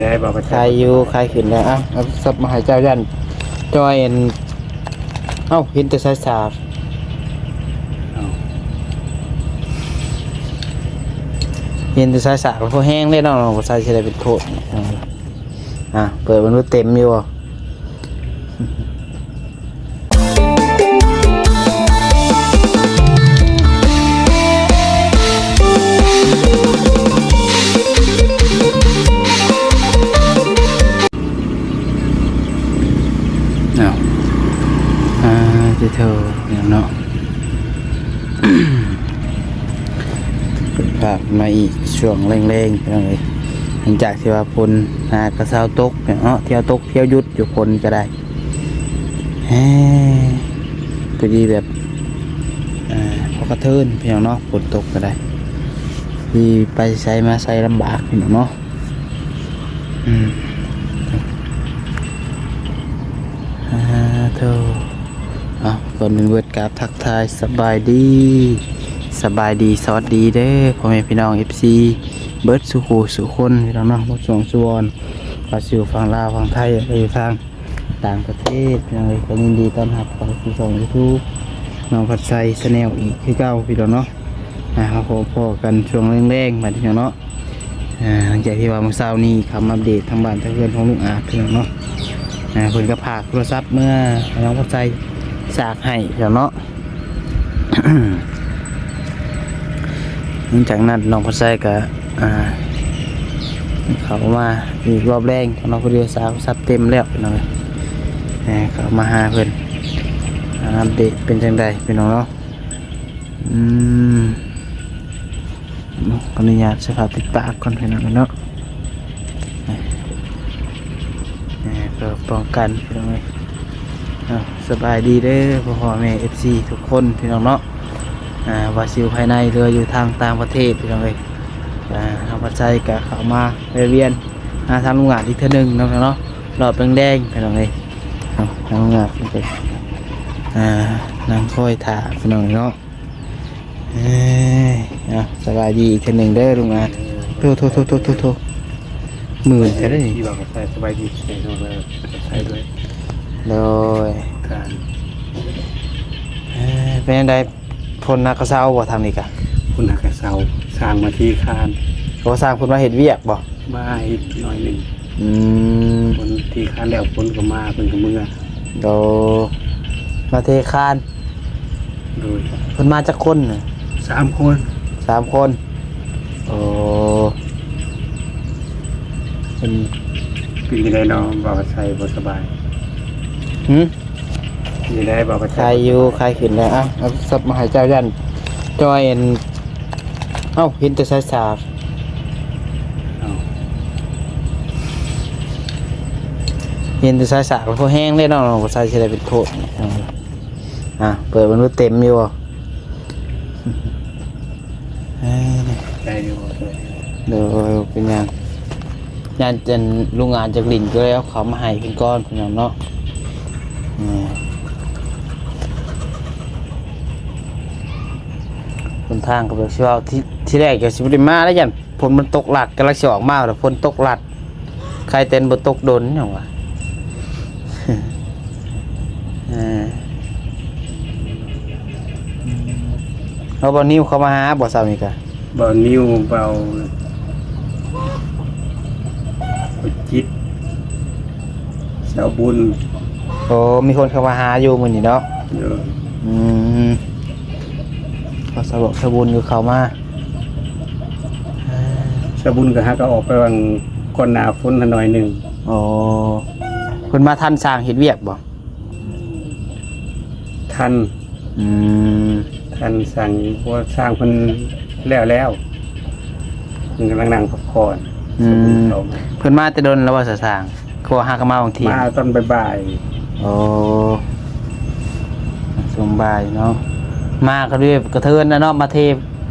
ໄດ້ບໍ່? ຂາຍຢູ່ ຂາຍຂຶ້ນແລ້ວ. ເອົາ ເອົາສັບມາໃຫ້ເຈົ້າ ຢ້ານຈ່ອຍອັນ ເອົ້າ ເຫັນແຕ່ສາຍສາກ ເອົ້າ ເຫັນແຕ່ສາຍສາກ ແລ້ວພໍແຮງເດ້ເນາະ ນ້ອງບໍ່ໃສ່ຊິໄດ້ເປັນໂທດ. ອ່າ ເປີດເບິ່ງດູ ເຕັມຢູ່ບໍ່? ອ້າວ ອ່າ ເຈົ້າເນາະ ເປັນພາບມາອີກຊ່ວງແລງໆ ພີ່ນ້ອງເອີຍ ຫຼັງຈາກທີ່ວ່າຝົນຫາກະເຊົາຕົກເນາະ ທ່ຽວຕົກທ່ຽວຢຸດຢູ່ ຝົນກໍໄດ້ ເອີ ພໍດີແບບ ອ່າ ພໍກະເທີນ ພີ່ນ້ອງເນາະ ຝົນຕົກກໍໄດ້ ທີ່ໄປໃສມາໃສລຳບາກ ພີ່ນ້ອງເນາະ. ອືມ ອ່າ ໂທ ເອົາ ກ່ອນອື່ນເບີດກາບທັກທາຍສະບາຍດີ ສະບາຍດີ ສະຫວັດດີເດີ ພໍ່ແມ່ພີ່ນ້ອງ ເອັຟຊີ ເບິດສູ່ຄູ່ສູ່ຄົນ ພີ່ນ້ອງເນາະ ເບິດສູ່ໝ່ອງສູ່ບ່ອນ ວ່າຊິຢູ່ຝັ່ງລາວ ຝັ່ງໄທ ຫຼືຢູ່ທາງ ຕ່າງປະເທດ ພີ່ນ້ອງເອີຍ ກໍຍິນດີຕ້ອນຮັບເຂົ້າສູ່ຊ່ອງຢູທູບ ນ້ອງພັດໄຊ Channel ອີກຄືເກົ່າ ພີ່ນ້ອງເນາະ. ອ່າ ເຮົາພໍ້ກັນຊ່ວງແລງໆ ບາດນີ້ເນາະ ອ່າ ຫຼັງຈາກທີ່ວ່າມື້ເຊົ້ານີ້ເຂົ້າມາອັບເດດທາງບ້ານທາງເຮືອນຂອງລຸງອາດ ພີ່ນ້ອງເນາະ ອ່າ ເພິ່ນກໍຝາກໂທລະສັບເມືອໃຫ້ນ້ອງພັດໄຊສາກໃຫ້ ພີ່ນ້ອງເນາະ. ຫຼັງຈາກນັ້ນນ້ອງພັດໄຊກໍ ອ່າ ເຂົ້າມາອີກລອບແລງເນາະ ພໍດີສາກສັບເຕັມແລ້ວ ພີ່ນ້ອງເອີຍ ເຂົ້າມາຫາເພິ່ນ ອ່າ ອັບເດດເປັນຈັ່ງໃດ ພີ່ນ້ອງເນາະ. ອືມ ເນາະ ຂໍອະນຸຍາດໃສ່ຜ້າປິດປາກກ່ອນ ພີ່ນ້ອງເນາະ ນີ້ ນີ້ເພື່ອປ້ອງກັນ ພີ່ນ້ອງເອີຍ. ເອົາ ສະບາຍດີເດີ ພໍ່ແມ່ ເອັຟຊີ ທຸກຄົນ ພີ່ນ້ອງເນາະ ອ່າ ວ່າຊິຢູ່ພາຍໃນ ຫຼືວ່າຢູ່ທາງຕ່າງປະເທດ ພີ່ນ້ອງເອີຍ ອ່າ ທາງພັດໄຊກໍເຂົ້າມາແວ່ວຽນຫາທາງລຸງອາດອີກເທື່ອໜຶ່ງເນາະ ເນາະ ລອບແລງໆ ພີ່ນ້ອງເອີຍ. ເອົາ ທາງລຸງອາດ ອ່າ ນັ່ງຄອຍຖ້າ ພີ່ນ້ອງເນາະ. ເອີ ເອົາ ສະບາຍດີອີກເທື່ອໜຶ່ງເດີລຸງອາດ. ໂທ ໂທ ໂທ ໂທ ໂທ ໂທ ມື່ນແທ້ເດ້ນີ້. ທີ່ວ່າກໍໃສ່ສະບາຍດີໃສ່ເນາະ ເອີ ໃສ່ດ້ວຍ ໂດຍ ການ ເອີ ເປັນຈັ່ງໃດ ຝົນຫາກະເຊົາບໍ່ທາງນີ້ກະ? ຝົນຫາກະເຊົາ ຊ່າງມາເທຄານ. ໂອ ຊ່າງເພິ່ນມາເຮັດວຽກບໍ່? ມາເຮັດໜ້ອຍໜຶ່ງ. ອືມ ຝົນເທຄານແລ້ວ ຝົນກໍມາ ເພິ່ນກໍເມືອ. ໂດ ມາເທຄານ. ໂດຍ ເພິ່ນມາຈັກຄົນນະ? ສາມຄົນ. ສາມຄົນ. ໂອ້ ເປັນ ເປັນຈັ່ງໃດນ້ອງ ບ່າວໄຊບໍ່ສະບາຍ? ຫື? ເປັນຈັ່ງໃດບ່າວໄຊ? ຄາຍຢູ່ ຄາຍຂຶ້ນແລ້ວ. ເອົາ ເອົາສັບມາໃຫ້ເຈົ້າ ຢ້ານຈ່ອຍອັນ ເອົ້າ ເຫັນແຕ່ສາຍສາກ. ເອົ້າ ເຫັນແຕ່ສາຍສາກ ແລ້ວພໍແຮງເດ້ເນາະ ນ້ອງບໍ່ໃສ່ຊິໄດ້ເປັນໂທດ. ອ່າ ເປີດເບິ່ງດູ ເຕັມຢູ່ບໍ່? ເອີ ໃຈຢູ່ ໂດຍ ເປັນຫຍັງ ຢ້ານອັນລຸງອາດຢາກຫຼິ້ນ ກໍເລີຍເອົາເຂົ້າມາໃຫ້ເພິ່ນກ່ອນ ພີ່ນ້ອງເນາະ. ເອີ ຫົນທາງກໍແບບຊິເວົ້າ ທີ ທີແລກກໍຊິບໍ່ໄດ້ມາແລ້ວ ຢ້ານຝົນມັນຕົກຫຼັດ ກຳລັງຊິອອກມາ ແລ້ວຝົນຕົກຫຼັດ. ໄຄແຕ່ບໍ່ຕົກດົນຫຍັງວະ. ເອີ ເອົາ ບ່າວນິວເຂົ້າມາຫາບໍ່ເຊົ້ານີ້ກະ? ບ່າວນິວ ບ່າວຈິດ ສາວບຸນ. ໂອ້ ມີຄົນເຂົ້າມາຫາຢູ່ມື້ນີ້ເນາະ. ເອີ ອືມ ເຂົາສາວບຸນກໍເຂົ້າມາ. ສາວບຸນກໍຫາກໍອອກໄປຫວ່າງກ່ອນໜ້າຝົນໜ້ອຍໜຶ່ງ. ອໍ ເພິ່ນມາທັນຊ່າງເຮັດວຽກບໍ່? ທັນ. ອືມ ທັນຊ່າງ ເພາະວ່າຊ່າງເພິ່ນແລ້ວແລ້ວ ເພິ່ນກຳລັງນັ່ງພັກຜ່ອນ. ອືມ ເພິ່ນມາແຕ່ດົນແລ້ວບໍ່ຊະຊ່າງ? ຄືວ່າຫາກໍມາບາງທີ ມາຕອນບ່າຍໆ. ໂອ້ ຊ່ວງບ່າຍເນາະ ມາກໍດ້ວຍກະເທີນນະເນາະ ມາເທ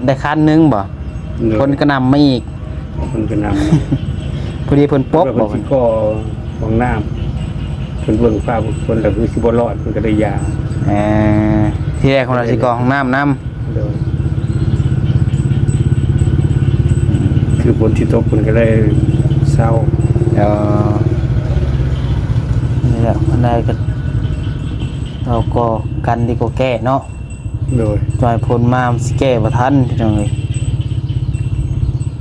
ໄດ້ຄັນໜຶ່ງບໍ່? ໂດຍ ຝົນກະໜ່ຳມາອີກ. ຝົນກະໜ່ຳ ພໍດີຝົນປົກບໍ່? ເພິ່ນຊິກໍ່ຫ້ອງນ້ຳ ເພິ່ນເບິ່ງຟ້າເບິ່ງຝົນແລ້ວຄືຊິບໍ່ລອດ ເພິ່ນກໍໄດ້ຢາ. ເອີ ທີແລກເພິ່ນວ່າຊິກໍ່ຫ້ອງນ້ຳນຳ. ໂດຍ ຄືຝົນຊິຕົກ ເພິ່ນກໍເລີຍເຊົາ. ເອີ ເອີ ນີ້ແຫຼະ ມັນໄດ້ກໍ ເຮົາກໍກັນດີກວ່າແກ້ເນາະ. ໂດຍ ຈອຍຝົນມາມັນຊິແກ້ບໍ່ທັນພີ່ນ້ອງເອີຍ.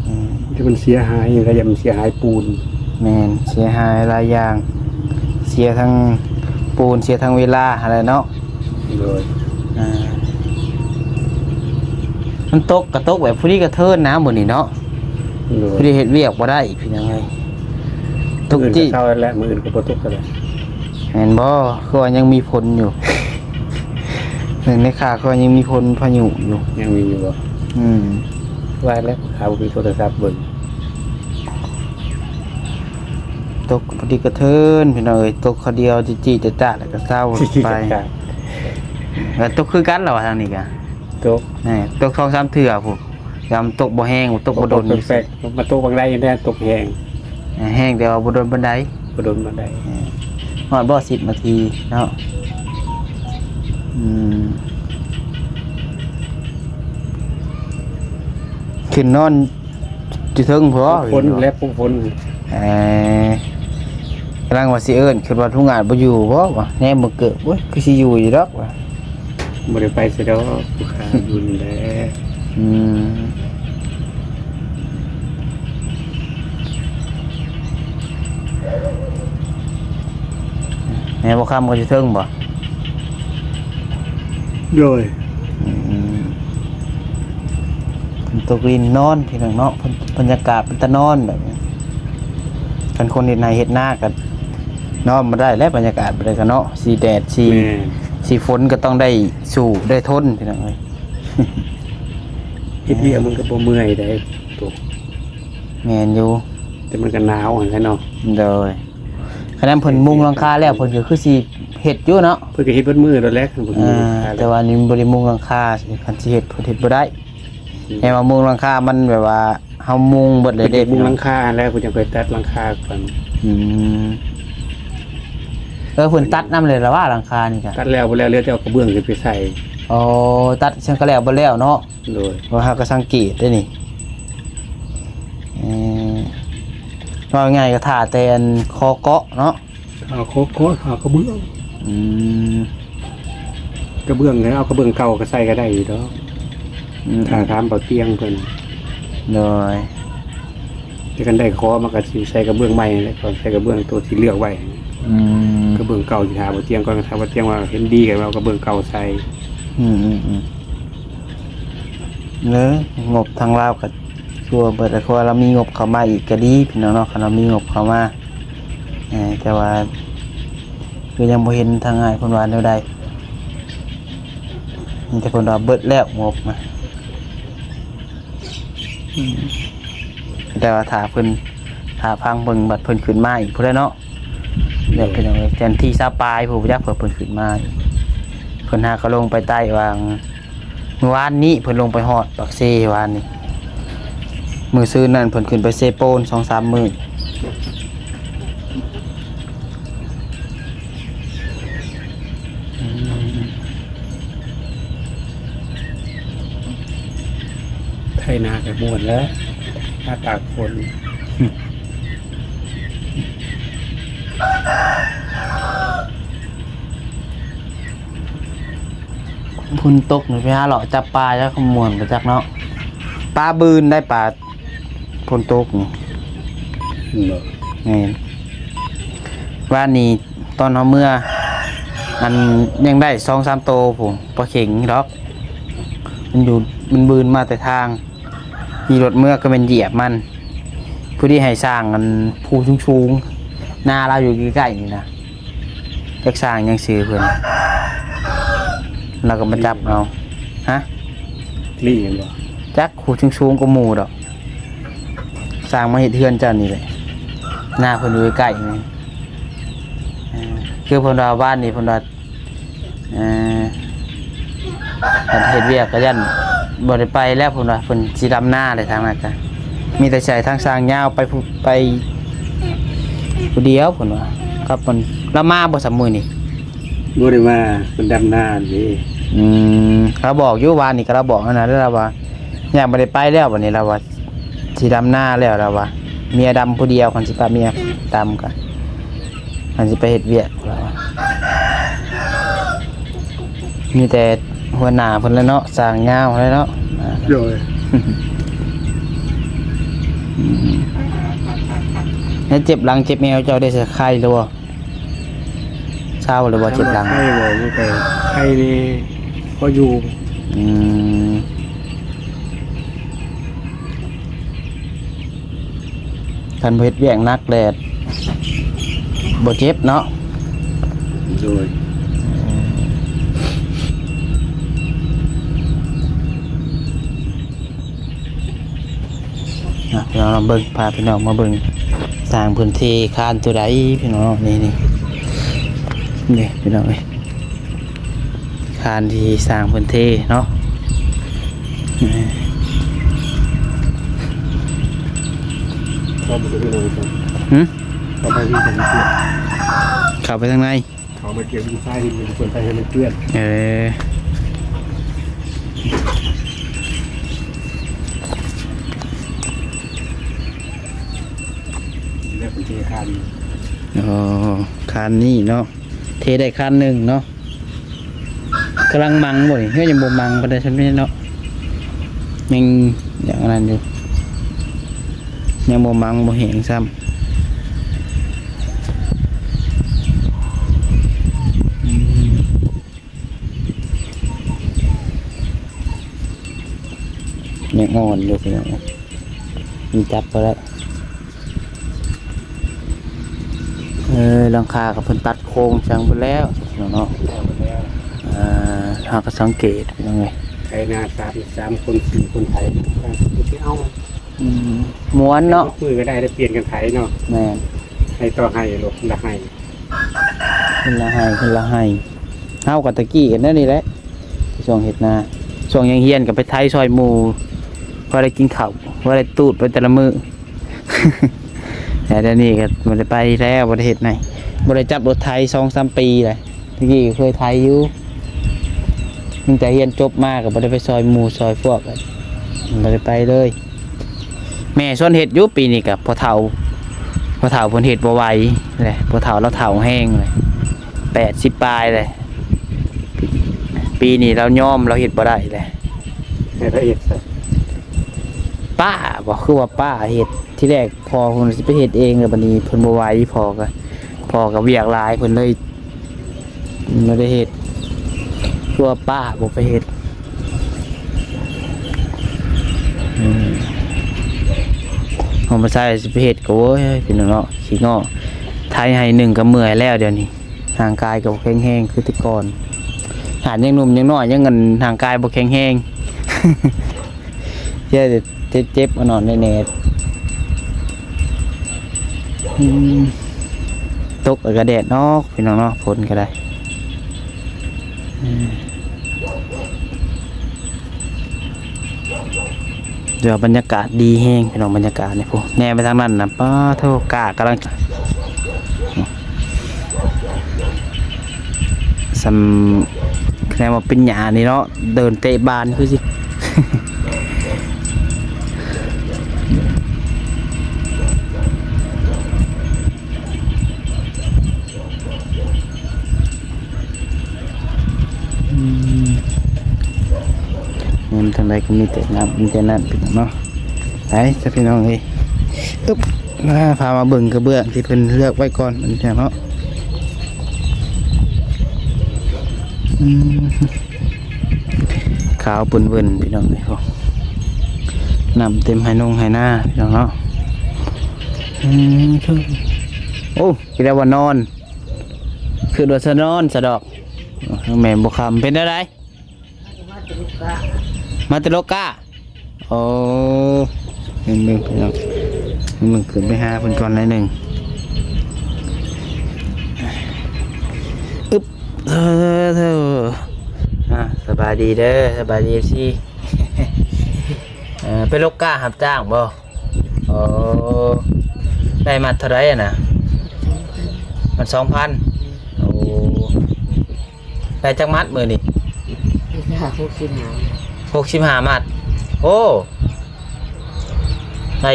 ອືມ ທີ່ມັນເສຍຫາຍຫຍັງກໍຢ່າມັນເສຍຫາຍປູນ. ແມ່ນ ເສຍຫາຍຫຼາຍຢ່າງ ເສຍທັງປູນ ເສຍທັງເວລາຫັ້ນແຫຼະເນາະ. ໂດຍ ອ່າ ມັນຕົກກໍຕົກແບບພໍດີກະເທີນນະມື້ນີ້ເນາະ. ໂດຍ ພໍດີເຮັດວຽກບໍ່ໄດ້ພີ່ນ້ອງເອີຍ. ຕົກຈີ້ ມື້ອື່ນກໍເຊົາແລ້ວ ມື້ອື່ນກໍບໍ່ຕົກແລ້ວ. ແມ່ນບໍ່? ຄືວ່າຍັງມີຝົນຢູ່. ເຫັນໃນຂ່າວຄືວ່າຍັງມີຝົນພາຍຸຢູ່. ຍັງມີຢູ່ບໍ່? ອືມ ວ່າແລ້ວ ຫາບໍ່ມີໂທລະສັບເບິ່ງ. ຕົກພໍດີກະເທີນພີ່ນ້ອງເອີຍ. ຕົກຄາວດຽວຈີ້ໆຈະໆ ແລ້ວກໍເຊົາໄປ. ແລ້ວຕົກຄືກັນລະວ່າທາງນີ້ກະ ຕົກ ແມ່ນ ຕົກສອງສາມເທື່ອພຸ້ນ. ຍາມຕົກບໍ່ແຮງ ຕົກບໍ່ດົນ ຕົກແປກໆ ມາຕົກບາງໃດແດ່ຕົກແຮງ. ແຮງແຕ່ວ່າບໍ່ດົນປານໃດ. ບໍ່ດົນປານໃດ. ຮອດບໍ່ ສິບນາທີເນາະ. ອືມ ຂຶ້ນນອນຢູ່ເທິງພຸ້ນ. ຝົນແລ້ວ ຝົນ. ເອີ ກຳລັງວ່າຊິເອີ້ນ ຄິດວ່າລຸງອາດບໍ່ຢູ່ບໍ່ວະ ແນມເບິ່ງເກີບ ໂອ້ຍ ຄືຊິຢູ່ຢູ່ດອກວ່າ. ບໍ່ໄດ້ໄປໃສດອກ ລູກຄ້າຢູ່ນີ້ແຫຼະ. ອືມ ແມ່ບໍ່ຄຳກໍຢູ່ເທິງບໍ່? ໂດຍ ອືມ ຝົນຕົກລິນນອນພີ່ນ້ອງເນາະ. ບັນຍາກາດເປັນຕານອນແບບນີ້. ຄັນຄົນເຮັດໄຮ່ເຮັດນາກໍນອນບໍ່ໄດ້ແຫຼະ ບັນຍາກາດແບບນີ້ກໍເນາະ. ສີແດດ ສີ ແມ່ນ ສີຝົນກໍຕ້ອງໄດ້ສູ້ໄດ້ທົນພີ່ນ້ອງເອີຍ. ເຮັດວຽກມັນກໍບໍ່ເມື່ອຍໃດ໋ ຕົກ. ແມ່ນຢູ່ ແຕ່ມັນກໍໜາວຫັ້ນແຫຼະເນາະ. ໂດຍ ຄັນນັ້ນເພິ່ນມຸງຫຼັງຄາແລ້ວ ເພິ່ນກໍຄືຊິເຮັດຢູ່ເນາະ. ເພິ່ນກໍເຮັດເບິດມື້ໂລດແຫຼະ ຄັນບໍ່ມີ ອ່າ ຫຼັງຄາແລ້ວ. ແຕ່ວ່ານີ້ມັນບໍ່ໄດ້ມຸງຫຼັງຄາ ຄັນຊິເຮັດ ເພິ່ນເຮັດບໍ່ໄດ້. ອືມ ແຕ່ວ່າມຸງຫຼັງຄາມັນແບບວ່າເຮົາມຸງເບິດເລີຍເດ້. ເພິ່ນຈະມຸງຫຼັງຄາຫັ້ນແຫຼະ ເພິ່ນຈັ່ງໄປຕັດຫຼັງຄາກ່ອນ. ອືມ ເອີ ເພິ່ນຕັດນຳເລີຍລະວ່າຫຼັງຄານີ້ກະ ຕັດແລ້ວບໍ່ແລ້ວ ເຫຼືອແຕ່ເອົາກະເບື້ອງຂຶ້ນໄປໃສ່. ອໍ ຕັດຊັ້ນກໍແລ້ວບໍ່ແລ້ວເນາະ. ໂດຍ ເພາະເຮົາກໍສັງເກດໄດ້ນີ້. ເອີ ເວົ້າງ່າຍກໍຖ້າແຕ່ອັນຄໍເກາະເນາະ. ຖ້າຄໍເກາະ ຖ້າກະເບື້ອງ. ອືມ ກະເບື້ອງ ເອົາກະເບື້ອງເກົ່າກໍໃສ່ກໍໄດ້ຢູ່ດອກ. ອືມ ຖ້າຖາມເບົາຕຽງເພິ່ນ. ໂດຍ ແຕ່ຄັນໄດ້ຄໍມັນກໍຊິໃສ່ກະເບື້ອງໃໝ່ແຫຼະ ກໍໃສ່ກະເບື້ອງໂຕທີ່ເລືອກໄວ້. ອືມ ກະເບື້ອງເກົ່າຊິຖາມເບົາຕຽງກ່ອນ ຖ້າເບົາຕຽງວ່າເຫັນດີກໍເອົາກະເບື້ອງເກົ່າໃສ່. ອືມໆໆ ເອີ ງົບທາງລາວກໍທົ່ວເບິດ ແລ້ວຄືວ່າລາວມີງົບເຂົ້າມາອີກກໍດີພີ່ນ້ອງເນາະ. ຄັນລາວມີງົບເຂົ້າມາ ເອີ ແຕ່ວ່າຄືຍັງບໍ່ເຫັນທາງອ້າຍເພິ່ນວ່າແນວໃດ ມີແຕ່ເພິ່ນວ່າເບິດແລ້ວງົບນະ. ອືມ ແຕ່ວ່າຖ້າເພິ່ນ ຖ້າຟັງເບິ່ງບັດເພິ່ນຂຶ້ນມາອີກພຸ້ນແຫຼະເນາະ. ແລ້ວເປັນຫຍັງ ແຕ່ນທີ່ຊາວປາຍຜູ້ຈັກເພິ່ນຂຶ້ນມາ. ເພິ່ນຫາກໍລົງໄປໃຕ້ຫວ່າງ ມື້ວານນີ້ເພິ່ນລົງໄປຮອດປາກເຊວານນີ້. ມື້ຊືນນັ້ນເພິ່ນຂຶ້ນໄປເຊໂປນສອງສາມມື້. ອືມ ໄຖນາກໍມ່ວນແລ້ວ ນາຕາກຝົນ. ຝົນຕົກນີ້ໄປຫາເລາະຈັບປາຈັກມ່ວນບໍ່ຈັກເນາະ. ປາບືນໄດ້ ປາຝົນຕົກນີ້. ເນາະ ແມ່ນ. ວານນີ້ຕອນເຮົາເມືອ ອັນ ຍັງໄດ້ສອງສາມໂຕພຸ້ນ ປາເຂັງດອກ. ມັນຢູ່ ມັນບືນມາແຕ່ທາງ ຂີ່ລົດເມືອກໍແມ່ນຢຽບມັນ. ຜູ້ທີ່ໃຫ້ສ້າງອັນພູສູງໆ ນາລາວຢູ່ໃກ້ໆນີ້ນະ ຈັກສ້າງຫຍັງຊື່ເພິ່ນ ລາວກໍມາຈັບເອົາ. ຮະ? ລີ້ແມ່ນບໍ່? ຈັກ ພູສູງໆກວ່າໝູ່ດອກ. ສ້າງມາເຮັດເຮືອນເຈົ້ານີ້ແຫຼະ ນາເພິ່ນຢູ່ໃກ້ໆນີ້. ເອີ ຄືເພິ່ນວ່າວານນີ້ເພິ່ນວ່າ ເອີ ເຮັດວຽກກໍຢ້ານບໍ່ໄດ້ໄປແລ້ວ ເພິ່ນວ່າ ເພິ່ນຊິດຳນາແຫຼະ. ທາງນັ້ນກະມີແຕ່ໃຊ້ທາງຊ່າງຍາວໄປຜູ້ ໄປຜູ້ດຽວ ເພິ່ນວ່າ. ກັບມັນ ລາວມາບໍ່ຊຳມື້ນີ້? ບໍ່ໄດ້ມາ ເພິ່ນດຳນາເດ້. ອືມ ລາວບອກຢູ່ ວານນີ້ກໍລາວບອກຫັ້ນນະ ແລ້ວລາວວ່າ ຢ້ານບໍ່ໄດ້ໄປແລ້ວ ບັດນີ້ລາວວ່າ ຊິດຳນາແລ້ວ ລາວວ່າ. ເມຍດຳຜູ້ດຽວ ຄັນຊິປະເມຍ ຕ່ຳກະ ມັນຊິໄປເຮັດວຽກ ມີແຕ່ຫົວໜ້າເພິ່ນແຫຼະເນາະ ສ້າງຍາວແຫຼະເນາະ. ໂດຍ ແລ້ວເຈັບຫຼັງເຈັບແອວເຈົ້າໄດ້ສະໄຄຫຼືບໍ່? ເຊົາແລ້ວບໍ່ເຈັບຫຼັງ? ໄຄບໍ່? ມັນກະໄຄແດ່ ພໍຢູ່. ອືມ ຄັນບໍ່ເຮັດວຽກໜັກແລ້ວບໍ່ເຈັບເນາະ. ໂດຍ ອ່ະ ພີ່ນ້ອງເບິ່ງ ພາພີ່ນ້ອງມາເບິ່ງ ຊ່າງເພິ່ນເທຄານຕົວໃດ ພີ່ນ້ອງ. ນີ້ ນີ້ ນີ້ ພີ່ນ້ອງເອີຍ ຄານທີ່ຊ່າງເພິ່ນເທເນາະ. ເຂົ້າໄປ ຫື? ເຂົ້າໄປ ເຂົ້າໄປທາງໃນ. ເຂົາມາເກັບດິນຊາຍ ເຫັນເພິ່ນໄປໃຫ້ມັນເປື້ອນ. ເອີ ແລ້ວເພິ່ນເທຄານ. ອໍ ຄານນີ້ເນາະ ເທໄດ້ຄານໜຶ່ງເນາະ. ກຳລັງມັງບໍ່ນີ້? ເຮີຍ ຍັງບໍ່ມັງປານໃດຊ່ຳນີ້ເນາະ ຍັງ ຍັງອັນນັ້ນຢູ່ ຍັງບໍ່ມັງ ບໍ່ແຫ້ງຊ້ຳ. ອືມ ຍັງອ່ອນຢູ່ພີ່ນ້ອງ ມັນຈັບບໍ່ໄດ້. ເອີ ຫຼັງຄາກໍເພິ່ນຕັດໂຄງຊ່າງເພິ່ນແລ້ວເນາະ. ເອີ ເຮົາກໍສັງເກດພີ່ນ້ອງເອີຍ ໄຖນາສາມ ສາມຄົນ ສີ່ຄົນໄຖ ໄປເອົາ. ອືມ ມ່ວນເນາະ ມືກໍໄດ້ ໄດ້ປ່ຽນກັນໄຖເນາະ. ແມ່ນ ໃຫ້ຕໍ່ໃຫ້ ລົດລະໃຫ້ ຄົນລະໄຮ່ ຄົນລະໄຮ່. ເຮົາກໍຕະກີ້ກັນແນວນີ້ແຫຼະ ຊ່ວງເຮັດນາ ຊ່ວງຍັງຮຽນກໍໄປໄຖຊ່ອຍໝູ່ ພໍໄດ້ກິນເຂົ້າ ພໍໄດ້ຕູດໄປແຕ່ລະມື້. ແຕ່ດຽວນີ້ກໍບໍ່ໄດ້ໄປແລ້ວ ບໍ່ໄດ້ເຮັດໃນ ບໍ່ໄດ້ຈັບລົດໄຖສອງສາມປີແລ້ວ. ຕະກີ້ກໍເຄີຍໄຖຢູ່ ຕັ້ງແຕ່ຮຽນຈົບມາກໍບໍ່ໄດ້ໄປຊ່ອຍໝູ່ຊ່ອຍພວກ ບໍ່ໄດ້ໄປເລີຍ. ແມ່ຊວນເຮັດຢູ່ ປີນີ້ກະພໍ່ເຖົ້າ ພໍ່ເຖົ້າເພິ່ນເຮັດບໍ່ໄຫວແຫຼະ ພໍ່ເຖົ້າລາວເຖົ້າແຮງແຫຼະ ແປດສິບປາຍແຫຼະ. ປີນີ້ລາວຍອມ ລາວເຮັດບໍ່ໄດ້ແຫຼະ. ໃຫ້ລາວເຮັດຊະ ປ້າບໍ? ຄືວ່າປ້າເຮັດ ທີແລກພໍ່ເພິ່ນຊິໄປເຮັດເອງ ແລ້ວບັດນີ້ເພິ່ນບໍ່ໄຫວ ພໍ່ກໍ ພໍ່ກໍວຽກຫຼາຍ ເພິ່ນເລີຍ ບໍ່ໄດ້ເຮັດ ຄືວ່າປ້າບໍ່ໄປເຮັດ. ອືມ ເຮົາມາໃຊ້ຊິໄປເຮັດກໍ ໂອ້ຍ ພີ່ນ້ອງເນາະ ຂີ້ງໍ້ ໄຖໄຮ່ໜຶ່ງກໍເມື່ອຍແລ້ວ ດຽວນີ້ຮ່າງກາຍກໍບໍ່ແຂງແຮງຄືແຕ່ກ່ອນ. ຫາດຍັງໜຸ່ມຍັງນ້ອຍ ຍັງ ອັນ ຮ່າງກາຍບໍ່ແຂງແຮງ. ເຈັບ ເຈັບ ເຈັບ ອ່ອນໆ ແນດໆ. ອືມ ຕົກແລ້ວກໍແດດອອກ ພີ່ນ້ອງເນາະ ຝົນກໍໄດ້. ອືມ ແຕ່ວ່າບັນຍາກາດດີແຮງ ພີ່ນ້ອງ ບັນຍາກາດນີ້ພຸ້ນ ແນມໄປທາງນັ້ນນະ ປາໂທ້ ກ້າກຳລັງ ສ່ຳ ຄະແນນວ່າເປັນຫຍ້ານີ້ເນາະ ເດີນເຕະບານຄືຊິ ອືມ ແມ່ນທາງໃດກໍມີແຕ່ນ້ຳ ມີແຕ່ນັ້ນ ພີ່ນ້ອງເນາະ. ໄປຊະ ພີ່ນ້ອງເອີຍ ອຶບ ມາ ພາມາເບິ່ງກະເບື້ອງທີ່ເພິ່ນເລືອກໄວ້ກ່ອນ ພີ່ນ້ອງເນາະ. ອືມ ຂາວປຶ້ນເວີ້ນ ພີ່ນ້ອງເອີຍ ນ້ຳເຕັມໄຮ່ນົງໄຮ່ນາ ພີ່ນ້ອງເນາະ. ອືມ ໂອ້ ຄິດແລ້ວວ່ານອນ ຄືວ່າສະນອນສະດອກ ແມ່ນບໍ່ຄຳ ເປັນແນວໃດ? ມາແຕ່ໂລກາ ໂອ້ ເບິ່ງໆ ພີ່ນ້ອງ ເບິ່ງ ຂຶ້ນໄປຫາເພິ່ນກ່ອນໜ້ອຍໜຶ່ງ. ອຶບ ເອີ ເອີ ອ່າ ສະບາຍດີເດີ ສະບາຍດີ ເອັຟຊີ. ເອີ ໄປໂລກາຮັບຈ້າງບໍ່? ໂອ້ ໄດ້ມັດເທົ່າໃດຫັ້ນນະ? ມັດສອງພັນ. ໂອ້ ໄດ້ຈັກມັດມື້ນີ້? ຫົກສິບຫ້າ ຫົກສິບຫ້າມັດ. ໂອ້ ໄດ້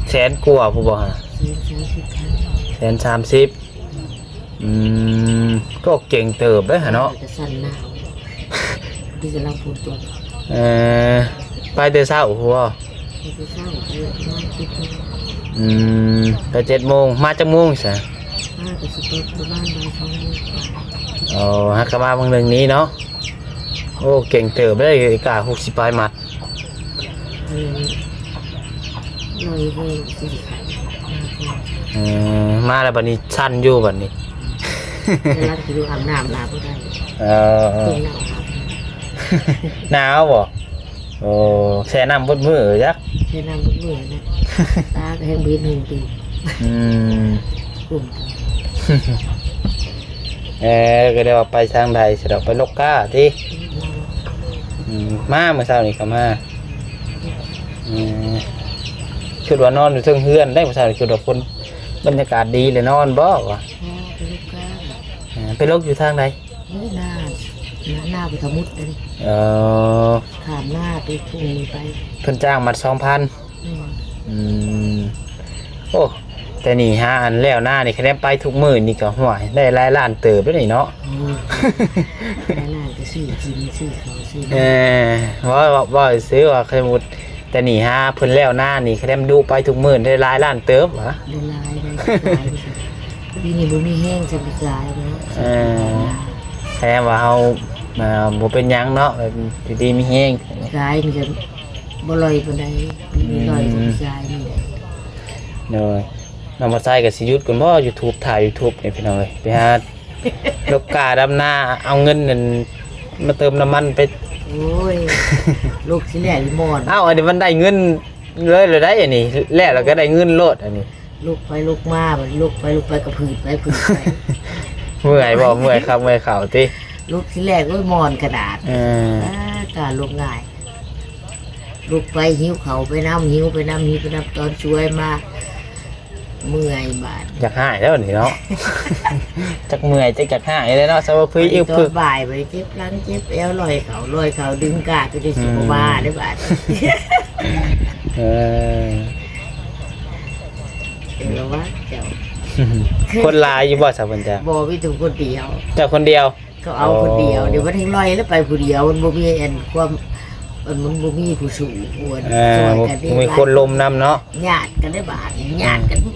ແສນກວ່າພຸ້ນບໍ່ຫັ້ນ? ແສນສາມສິບພັນ ແສນສາມສິບ ອືມ ກໍເກັ່ງເຕີບເດ້ຫະເນາະ ແຕ່ສັນໜາວ ທີ່ກຳລັງຝົນຕົກ ເອີ ໄປແຕ່ເຊົ້າພຸ້ນບໍ່? ໄປແຕ່ເຊົ້າ ໄປປະມານເຈັດໂມງ ອືມ ໄປເຈັດໂມງ ມາຈັກໂມງຊະ? ມາກໍຊິປະມານບ່າຍສອງໂມງກວ່າ ອໍ ຫາກະມາມື້ໜຶ່ງນີ້ເນາະ ໂອ້ ເກັ່ງເຕີບເດ້ ກາຫົກສິບປາຍມັດ ອັນນັ້ນ ລອຍແຮງຊິຂາຍ ເອີ ມາແລ້ວບັດນີ້ສັ່ນຢູ່ບັດນີ້ ກຳລັງຊິລົງອາບນ້ຳ ອາບບໍ່ໄດ້ ເອີ ເອີ ເປັນໜາວ ໜາວບໍ່? ໂອ້ ແຊ່ນ້ຳເບິດມື້ຈັກ ແຊ່ນ້ຳເບິດມື້ນະ ຕາກໍແຮງບໍ່ເຫັນຫຸ່ງຕີ ອືມ ກຸ້ມ ເອີ ກໍໄດ້ວ່າໄປທາງໃດ ສະດອກ ໄປລົກກ້າຕິ ອືມ ອືມ ມາມື້ເຊົ້ານີ້ກໍມາ ອືມ ຄິດວ່ານອນຢູ່ເທິງເຮືອນໄດ໋ ມື້ເຊົ້ານີ້ຄິດວ່າຄົນ ບັນຍາກາດດີເລີຍ ນອນບໍ່ວະ? ອໍ ໄປລົກກ້າ ເອີ ໄປລົກຢູ່ທາງໃດ? ເອີ ໜ້າ ໜ້າ ໜ້າພຸດທະມຸດອັນນີ້ ເອີ ຂ້າມໜ້າໄປພຸ້ນນີ້ໄປ ເພິ່ນຈ້າງມັດສອງພັນ ແມ່ນ ອືມ ໂອ້ ແຕ່ນີ້ຫາອັນແລ້ວນານີ້ ຄະແນນໄປທຸກມື້ນີ້ກໍ ຫ້ວຍ ໄດ້ຫຼາຍລ້ານເຕີບເດ້ນີ້ເນາະ ໂອ້ຍ ຫຼາຍລ້ານກໍຊື້ກິນ ຊື້ເຂົ້າ ຊື້ ເອີ ເວົ້າ ເວົ້າ ເວົ້າຊື່ວ່າ ສົມມຸດ ແຕ່ນີ້ຫາເພິ່ນແລ້ວນານີ້ ຄະແນນດຸໄປທຸກມື້ ໄດ້ຫຼາຍລ້ານເຕີບຫວາ? ໄດ້ຫຼາຍ ໄດ້ຫຼາຍ ປີນີ້ບໍ່ມີແຮງສ່ຳປີກາຍເດ້ ເອີ ແສດງວ່າເຮົາ ເອີ ບໍ່ເປັນຫຍັງເນາະ ຢູ່ດີມີແຮງ ກາຍນີ້ກໍບໍ່ລອຍປານໃດ ປີນີ້ລອຍກວ່າປີກາຍນີ້ແຫຼະ ໂດຍ ນ້ອງພາໄຊກໍຊິຢຸດກ່ອນບໍ່ ຢູທູບ ຖ່າຍຢູທູບນີ້ພີ່ນ້ອງເອີຍ ໄປຫາລົກກ້າດຳນາ ເອົາເງິນນັ້ນມາເຕີມນ້ຳມັນໄປ ໂອ້ຍ ລຸກຊິແລ້ວອີ່ໝອນ ເອົ້າ ອັນນີ້ມັນໄດ້ເງິນເລີຍ ແລ້ວໄດ໋ ອັນນີ້ ແລ້ວ ແລ້ວກໍໄດ້ເງິນໂລດ ອັນນີ້ ລຸກໄປລຸກມາ ບາດລຸກໄປລຸກໄປກໍຜືດໄປຜືດໄປ ເມື່ອຍບໍ່? ເມື່ອຍຄັກເມື່ອຍເຂົ້າຕິ ລຸກທີແລກ ໂອ້ຍ ໝອນຂະໜາດ ເອີ ອາ ການລຸກງ່າຍ ລຸກໄປຫິວເຂົ້າໄປນຳ ຫິວໄປນຳ ຫິວໄປນຳ ຕອນສວຍມາ ເມື່ອຍບາດ ຢາກຮ້າຍແລ້ວນີ້ເນາະ ຈັກເມື່ອຍຈັກຢາກຮ້າຍແລ້ວເນາະ ສະວ່າຜືດ ບາດນີ້ ອຶບ ຕອນບ່າຍ ບາດນີ້ເຈັບຫຼັງເຈັບແອວ ລອຍເຂົ້າລອຍເຂົ້າ ດຶງກ້າ ຄືຊິບໍ່ວ່າເດ້ບາດນີ້ ເອີ ເອີ ລະວັງເຈົ້າ ຄົນຫຼາຍຢູ່ບໍ່ສາວບຸນຈັນ? ບໍ່ ມີແຕ່ຄົນດຽວ ເຈົ້າຄົນດຽວ? ເຂົາເອົາຄົນດຽວ ອໍ ດຽວມັນແຮ່ງລອຍແລ້ວໄປຜູ້ດຽວ ມັນບໍ່ມີອັນຄວາມ ອັນມັນບໍ່ມີຜູ້ສູ້ຜູ້ ເອີ ຊ່ວຍກັນເດ້ ບໍ່ມີຄົນລົມນຳເນາະ ຍາດກັນໄດ້ບາດນີ້ ຍາດກັນ ອືມ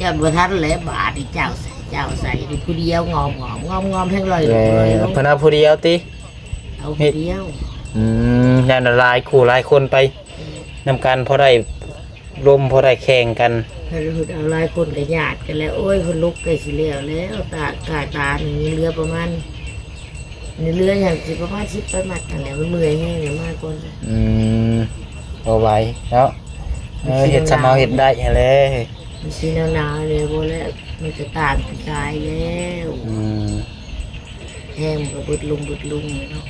ຢ້ານບໍ່ທັນແຫຼະບາດນີ້ ເຈົ້າໃສ່ ເຈົ້າໃສ່ ນີ້ຜູ້ດຽວງອມໆ ງອມໆ ແຮ່ງລອຍ ເອີ ເພິ່ນເອົາຜູ້ດຽວຕິ? ເອົາຜູ້ດຽວ ອືມ ຢ້ານຫຼາຍຄູ່ຫຼາຍຄົນໄປ ອືມ ນຳກັນ ພໍໄດ້ລົມ ພໍໄດ້ແຂ່ງກັນ ເພິ່ນເອົາຫຼາຍຄົນກໍຍາດກັນແລ້ວ ໂອ້ຍ ເພິ່ນລຸກໃກ້ຊິແລ້ວແລ້ວ ຕາກາຕານີ້ເຫຼືອປະມານ ນີ້ເຫຼືອຫຍັງຊິປະມານສິບປາຍມັດຫັ້ນແຫຼະ ມັນເມື່ອຍແຮງແລ້ວ ມາກ່ອນ ອືມ ບໍ່ໄຫວເນາະ ເອີ ເຮັດສ່ຳເຮົາເຮັດໄດ້ຫັ້ນແຫຼະ ມັນຊິໜາວໆ ແດ່ບໍ່ແລ້ວ ມັນຈະຕ່າງປີກາຍແລ້ວ ອືມ ແຮງມັນກໍເບິດລົງ ເບິດລົງເນາະ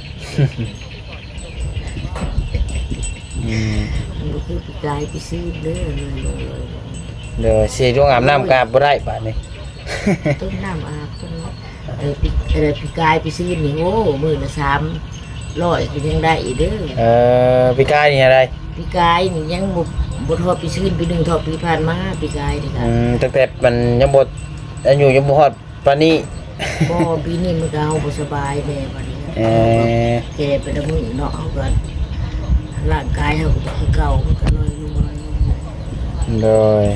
ອືມ ມັນບໍ່ຄືປີກາຍປີຊືນເດີ ເລີຍລົງ ເລີຍລົງ ໂດຍ ຊິລົງອາບນ້ຳກໍອາບບໍ່ໄດ້ບາດນີ້ ຕົ້ມນ້ຳອາບ ເອີ ປີ ເອີ ປີກາຍປີຊືນນີ້ ໂອ້ ມື້ລະສາມຮ້ອຍກໍຍັງໄດ້ອີກເດີ ເອີ ປີກາຍນີ້ເທົ່າໃດ? ປີກາຍນີ້ຍັງບໍ່ ບໍ່ເທົ່າປີຊືນ ປີໜຶ່ງເທົ່າປີຜ່ານມາ ປີກາຍນີ້ກະ ອືມ ຕັ້ງແຕ່ມັນຍັງບໍ່ ອາຍຸຍັງບໍ່ຮອດປານນີ້ ບໍ່ ປີນີ້ມັນກະ ເຮົາບໍ່ສະບາຍແດ່ບາດນີ້ ເອີ ເຮົາກໍແກ່ໄປນຳມື້ເນາະ ເຮົາກໍ ຮ່າງກາຍເຮົາກໍບໍ່ຄືເກົ່າ ມັນກໍນ້ອຍລົງ ນ້ອຍລົງ ໂດຍ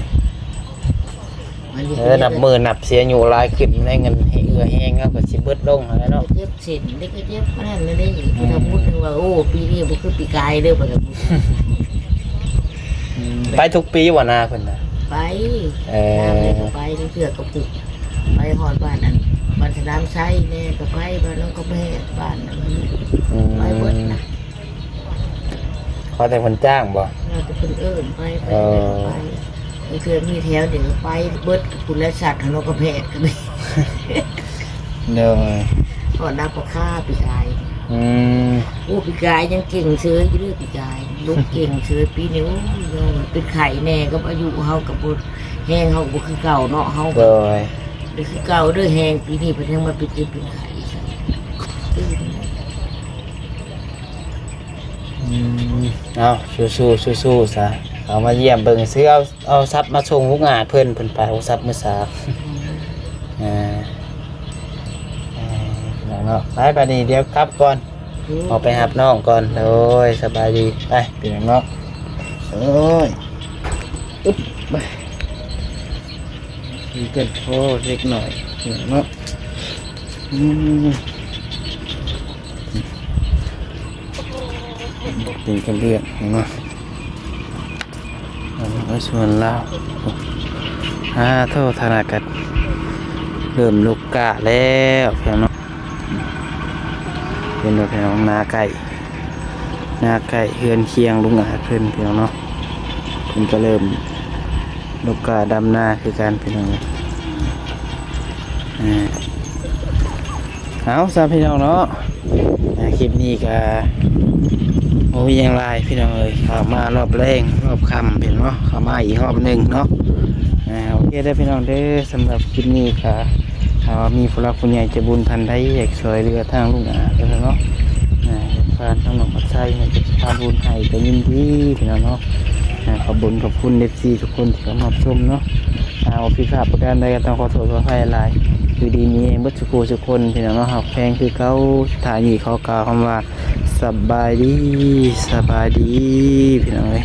ເອີ ນັບມື້ນັບຊິອາຍຸຫຼາຍຂຶ້ນ ໃນເງິນໃຫ້ເອື້ອແຮງເຮົາກໍຊິເບິດລົງຫັ້ນແຫຼະເນາະ ເຈັບເສັ້ນ ເດັກກໍເຈັບອັນນັ້ນອັນນີ້ ອືມ ສຳມຸດວ່າ ໂອ້ ປີນີ້ບໍ່ຄືປີກາຍເດີ ວ່າຊັ້ນ ອືມ ໄປທຸກປີບໍ່ນາເພິ່ນນະ? ໄປ ເອີ ນາໄປກໍໄປ ເທື່ອກໍປຸກ ໄປຮອດບ້ານອັນ ບ້ານສະໜາມໄຊແດ່ກໍໄປ ບ້ານໜອງກະແພ ບ້ານອັນ ອືມ ໄປເບິດນະ. ຂໍແຕ່ເພິ່ນຈ້າງບໍ່? ແລ້ວແຕ່ເພິ່ນເອີ້ນໄປ ໄປ ເອີ ແລ້ວກໍໄປ ບາງເທື່ອມີແຖວເດກໍໄປເບິດ ພຸ້ນແຫຼະ ສັດຫັ້ນເນາະ ກະແພກະມີ ໂດຍ ຮອດນາປະຄາປີກາຍ ອືມ ໂອ້ ປີກາຍຍັງເກັ່ງເຊີຍຢູ່ເດີ ປີກາຍລຸກເກັ່ງເຊີຍ ປີນີ້ ໂອ້ຍ ເປັນໄຂ້ແດ່ ກັບອາຍຸເຮົາກໍບໍ່ ແຮງເຮົາກໍບໍ່ຄືເກົ່າເນາະ ເຮົາ ໂດຍ ບໍ່ຄືເກົ່າເດີ ແຮງປີນີ້ເພິ່ນຍັງມາເປັນເຈັບເປັນໄຂ້ອີກ ອືມ ເອົາ ສູ້ໆ ສູ້ໆ ຊະ ເອົາມາຢ້ຽມເບິ່ງ ຊື້ເອົາ ເອົາສັບມາສົ່ງລຸງອາດເພິ່ນ ເພິ່ນໄປເອົາສັບມື້ເຊົ້າ. ອ່າ ເອີ ພີ່ນ້ອງເນາະ ໄປ ບາດນີ້ດຽວກັບກ່ອນ ອອກໄປຮັບນ້ອງກ່ອນ. ໂດຍ ສະບາຍດີ ໄປ ພີ່ນ້ອງເນາະ. ໂອ້ຍ ອຶບ ໄປ ມີເກີນພໍເລັກໜ້ອຍ ພີ່ນ້ອງເນາະ. ອືມ ບໍ່ເປັນກັນເລື່ອງ ເຫັນບໍ່? ເອົາໄວ້ສ່ວນລາວ. ອາ ໂທ ທາງໜ້າກໍເລີ່ມລຸກກ້າແລ້ວ ພີ່ນ້ອງເນາະ. ເຫັນບໍ່ ພີ່ນ້ອງ? ນາໃກ້ ນາໃກ້ເຮືອນຄຽງລຸງອາດເພິ່ນ ພີ່ນ້ອງເນາະ. ເພິ່ນກໍເລີ່ມລຸກກ້າດຳນາຄືກັນ ພີ່ນ້ອງເອີຍ. ອ່າ ເອົາຊະ ພີ່ນ້ອງເນາະ. ອ່າ ຄລິບນີ້ກໍບໍ່ມີຫຍັງຫຼາຍ ພີ່ນ້ອງເອີຍ ເຂົ້າມາຮອບແລງຮອບຄ່ຳ ພີ່ນ້ອງເນາະ ເຂົ້າມາອີກຮອບໜຶ່ງເນາະ. ອ່າ ໂອເຄເດີ ພີ່ນ້ອງເດີ ສຳລັບຄລິບນີ້ກໍ ຖ້າວ່າມີຜູ້ຫຼັກຜູ້ໃຫຍ່ໃຈບຸນທ່ານໃດຢາກຊ່ວຍເຫຼືອທາງລຸງອາດເນາະ ອ່າ ຢາກຜ່ານທາງນ້ອງພັດໄຊໃຫ້ເປັນສະພານບຸນໃຫ້ ກໍຍິນດີ ພີ່ນ້ອງເນາະ. ອ່າ ຂອບບຸນຂອບຄຸນ ເອັຟຊີ ທຸກຄົນທີ່ເຂົ້າມາຮັບຊົມເນາະ. ຖ້າວ່າຜິດພາດປະການໃດກໍຕ້ອງຂໍໂທດຂໍອະໄພຫຼາຍ. ຢູ່ດີມີແຮງເບິດສູ່ຜູ້ສູ່ຄົນ ພີ່ນ້ອງເນາະ ຮັກແພງຄືເກົ່າ. ສຸດທ້າຍນີ້ຂໍກ່າວຄຳວ່າ ສະບາຍດີ ສະບາຍດີ ພີ່ນ້ອງເອີຍ.